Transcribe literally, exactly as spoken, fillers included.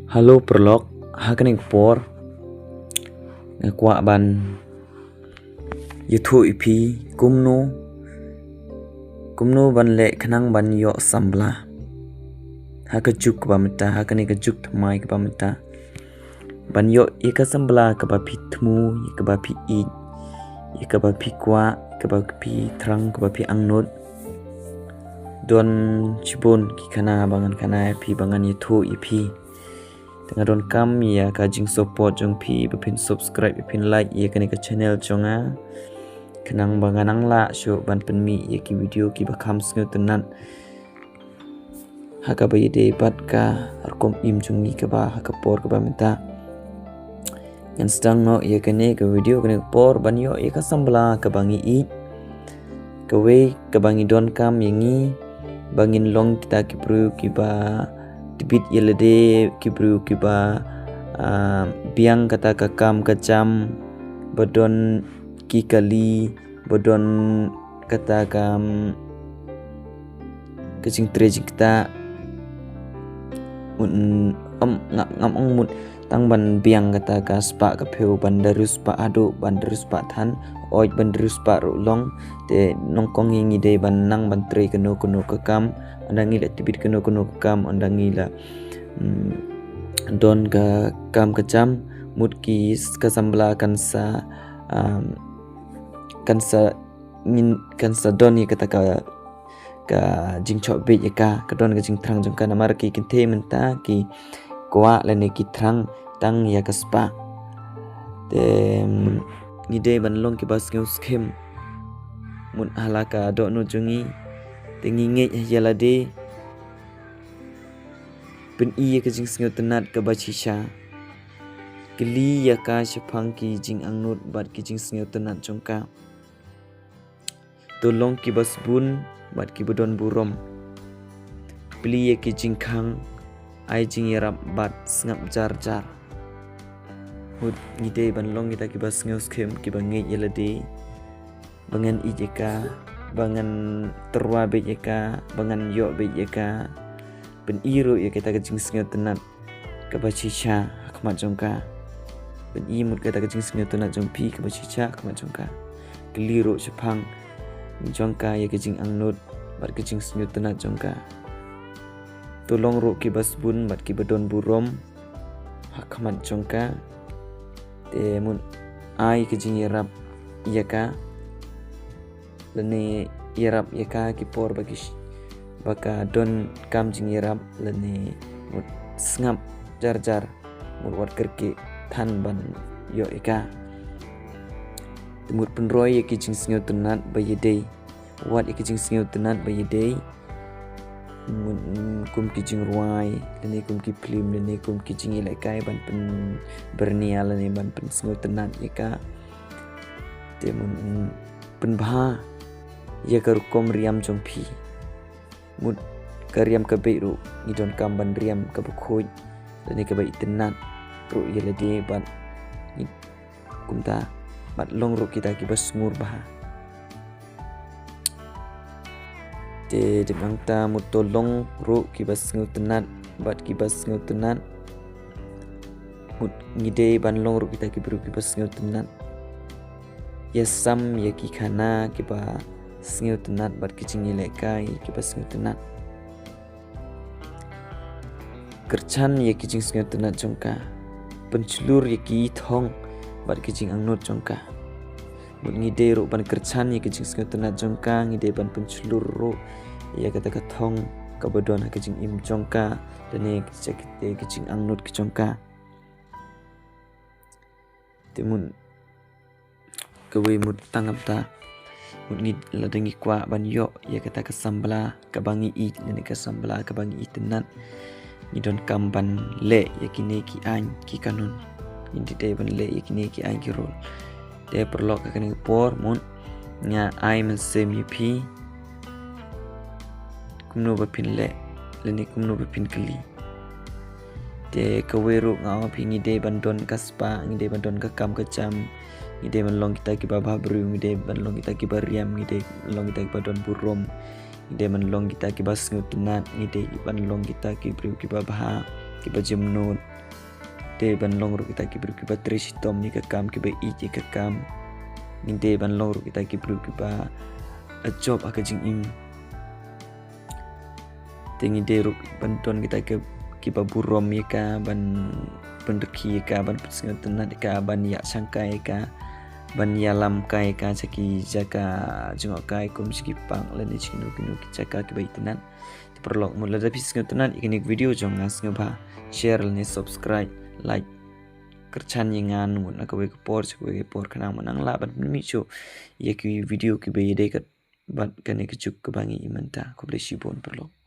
Hello paralok, ha kane ka por nga kwah ban ïathuh ïa phi kumno, kumno ban leh khnang ban ïoh samla ha ka juk kaba mynta, ha kane ka juk thymmai kaba mynta. Ban ïoh ïa ka samla kaba phi thmu, ïa kaba phi ïeit, ïa kaba phi kwah, ïa kaba phi thrang, kaba phi angnud. Don shibun ki khana ba ngan khana ïa phi, ba ngan ïathuh ïa phi. Te nga donkam ïa ka jingsupport jong phi, ba phin subscribe, ba phin like ïa kane ka channel jong nga, khnang ba ngan nang lah shuh ban pynmih ïa ki video kiba kham sngewtynnat ha kaba ïadei bad ka rukom im jong ngi kaba ha ka por kaba mynta. Ngan sdang noh ïa kane ka video, kane ka por ban ïoh ïa ka samla kaba ngi ïeit. Kawei kaba ngi donkam ïa ngi, ba ngin long kita ki briew kiba tbit ïa lade, ki briew kiba, ah, biang kata ka kam ka jam, ba don ki kali, ba don kata ka, mm, ka jingtrei jingktah. Mut, mm, ngam, ngam ong mut tang ban biang kata ka spah ka phew, ban da riewspah haduh, ban da riewspah than, hooid ban da riewspah ruh long. Te nyngkong hi ngi dei ban nang ban trei kano kano ka kam, ynda ngi la tbit kano kano ka kam, ynda ngi la, mm, don ka kam ka jam, mut ki s-, ka samla kan sa, um, kan sa ngin, kan sa don ïa kata ka, ka jingchoh beit ïa ka, ka don ka jingthrang jong ka, namar ki kynthei mynta ki kwah lane ki thrang tang ïa ka spah. Te, mm, ngi dei ban long kiba sngewskhem. Mut ha la ka dohnud jong ngi, te ngi ngeit ïa lade, pyni ïa ka jingsngewtynnat kaba shisha. Kylli ïa ka shaphang ki jingangnud bad ki jingsngewtynnat jong ka. To long kiba sbun bad kiba don burom. Plie ïa ki jingkhang, ai jingïarap bad sngap jar jar. Mut ngi dei ban long kita kiba sngewskhem, kiba ngeit ïa lade, ba ngan ïeit ïa ka, ba ngan tyrwa beit ïa ka, ba ngan ïoh beit ïa ka. Pyni ruh ïa kita ka jingsngewtynnat kaba shisha ha khmat jong ka. Pyni mut kata ka jingsngewtynnat jong phi kaba shisha ha khmat jong ka. Kylli ruh shaphang jong ka ïa ka jingangnud bad ka jingsngewtynnat jong ka. To long ruh kiba sbun bad kiba don burom ha khmat jong ka. Te mut ai ka jingïarap ïa ka, lane ïarap ïa ka ki por ba ki sh-, ba ka donkam jingïarap, lane mut sngap jar jar, mut wat kyrkieh than ban ïoh ïa ka. Te mut pynroi ïa ki jingsngewtynnat ba ïadei, wat ïa ki jingsngewtynnat ba ïadei, mut, mm, kum ki jingrwai, lane kum ki phlim, lane kum ki jingïalehkai ban pynbyrngia, lane ban pynsngewtynnat ïa ka. Te mut, mm, pynbha ïa ka rukom riam jong phi. Mut ka riam ka beit ruh ngi donkam ban riam kaba khuid, lane kaba itynnat ruh ïa lade bad ngi kumta, bad long ruh kita kiba sngur bha. Te dep nangta mut to long ruh kiba sngewtynnat bad kiba sngewtynnat. Mut ngi dei ban long ruh kita ki briew kiba sngewtynnat. Ïasam ïa ki khana kiba sngewtynnat bad ki jingïalehkai kiba sngewtynnat. Kyrchan ïa ki jingsngewtynnat jong ka. Pynshlur ïa ki thong bad ki jingangnud jong ka. Mut ngi dei ruh ban kyrchan ïa ki jingsngewtynnat jong ka, ngi dei ban pynshlur ruh ïa kata ka thong kaba don ha ka jingim jong ka, lane ïa ki jingangnud ki jong ka. Te mut kawei mut tang kumta. Mut ngi, lada ngi kwah ban ïoh ïa kata ka samla kaba ngi ïeit, lane ka samla kaba ngi itynnat, ngi donkam ban leh ïa kine ki aiñ ki kanun. Ngi dei ban leh ïa kine ki aiñ ki rule. Te paralok, ha kane ka por mut nga ai mynsiem ïa phi kumno ba phin leh, lane kumno ba phin kylli. Te kawei ruh nga ong phi, ngi dei ban don ka spah, ngi dei ban don ka kam ka jam, ngi dei ban long kita kiba bhabriew, ngi dei ban long kita kiba riam, ngi dei ban long kita kiba don burom, ngi dei ban long kita kiba sngewtynnat, ngi dei ban long kita ki briew kiba bha, kiba jemnud. dei ban long ruh kita ki briew kiba trei shitom ïa ka kam, kiba ïeit ïa ka kam. Ngi dei ban long ruh kita ki briew kiba, eh, jop ha ka jingim. Te ngi dei ruh ban don kita ki, kiba burom ïa ka, ban pynrkhie ïa ka, ban pynsngewtynnat ïa ka, ban ïa shangkai ïa ka, ban ïalam kai ïa ka sha ki jaka jngohkai kum sha ki park lane sha kino kino ki jaka kiba itynnat. Te paralok, mut lada phi sngewtynnat ïa kane ka video jong nga, sngewbha share lane subscribe, like, kyrchan ïa nga mut na kawei ka por sha kawei ka por, khnang ba ngan lah ban pynmih shuh ïa ki video kiba ïadei kat bad kane ka juk kaba ngi ïohi mynta. Khublei shibun paralok.